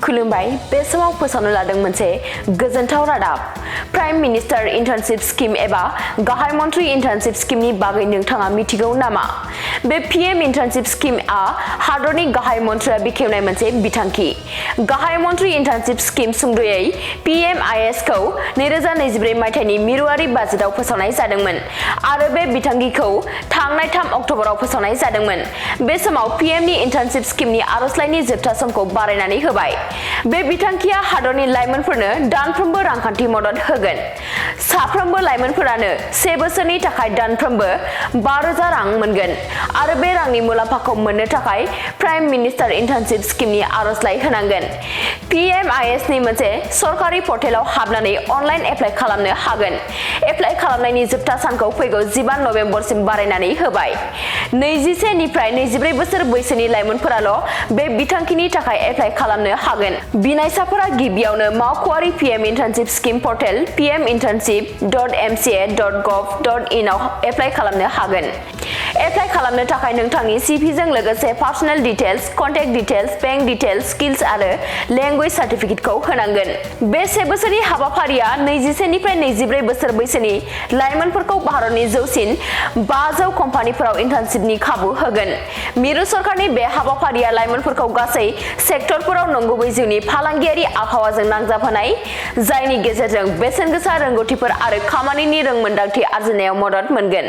खुलुमबाय बे समाव फोसावनो लादों मोनसे गोजोनथाव रादाब प्राइम मिनिस्टार इन्टार्नशिप स्किम एबा गाहाय मन्थ्रि इन्टार्नशिप स्किमनि बागै नोंथाङा मिथिगौ नामा बे पीएम इन्टार्नशिप स्किमआ हादरनि गाहाय मन्थ्रिया बेखेवनाय मोनसे बिथांखि गाहाय मन्थ्रि इन्टार्नशिप स्किम सुंद'यै PMIS खौ 2024 मायथाइनि मिरुआरि बाजेटआव फोसावनाय जादोंमोन आरो बे बिथांखिखौ थांनाय 3 अक्ट'बराव फोसावनाय जादोंमोन बे समाव पीएमनि इन्टार्नशिप स्किमनि आर'जलाइनि जोबथा समखौ बारायनानै होबाय बे बिथांखिया हादरनि लाइमोनफोरनो दानफ्रोमबो रांखान्थि मदद होगोन साफ्रोमबो लाइमोनफोरानो 1 बोसोरनि थाखाय दानफ्रोमबो 5,000 रां मोनगोन आरो बे रांनि मुलाम्फाखौ मोननो थाखाय प्राइम मिनिस्टार इन्टार्नशिप स्किमनि आर'जलाइ होनांगोन PMIS नि मोनसे सरकारि पर्टेलाव हाबनानै अनलाइन एप्लाइ खालामनो हागोन एप्लाइ खालामनायनि जोबथा सानखौ फैगौ 15 नबेम्बरसिम बारायनानै होबाय 21 निफ्राय 24 बोसोर बैसोनि लाइमोनफोराल' बे बिथांखिनि थाखाय एप्लाइ खालामनो हागोन बिनायसाफोरा गिबियावनो मावख'आरि PM internship scheme portal pminternship.mca.gov.in आव एप्लाइ खालामनो हागोन एप्लाइ खालामनो थाखाय नोंथांनि CV जों लोगोसे personal details contact details bank details skills आरो लेंगुवेज सार्टिफिकेटखौ होनांगोन बे 1 बोसोरनि हाबाफारिया 21 निफ्राय 24 बोसोर बैसोनि लाइमोनफोरखौ भारतनि जौसिन 500 कम्पानिफोराव इन्टार्नशिपनि खाबु होगोन मिरु सरकारनि बे हाबाफारिया लाइमोनफोरखौ गासै सेक्टरफोराव नंगुबै जिउनि फालांगियारि आबहावाजों नांजाबहोनाय जायनि गेजेरजों बेसेन गोसा रोंगौथिफोर आरो खामानिनि रोंमोनदांथि आरजिनायाव मदद मोनगोन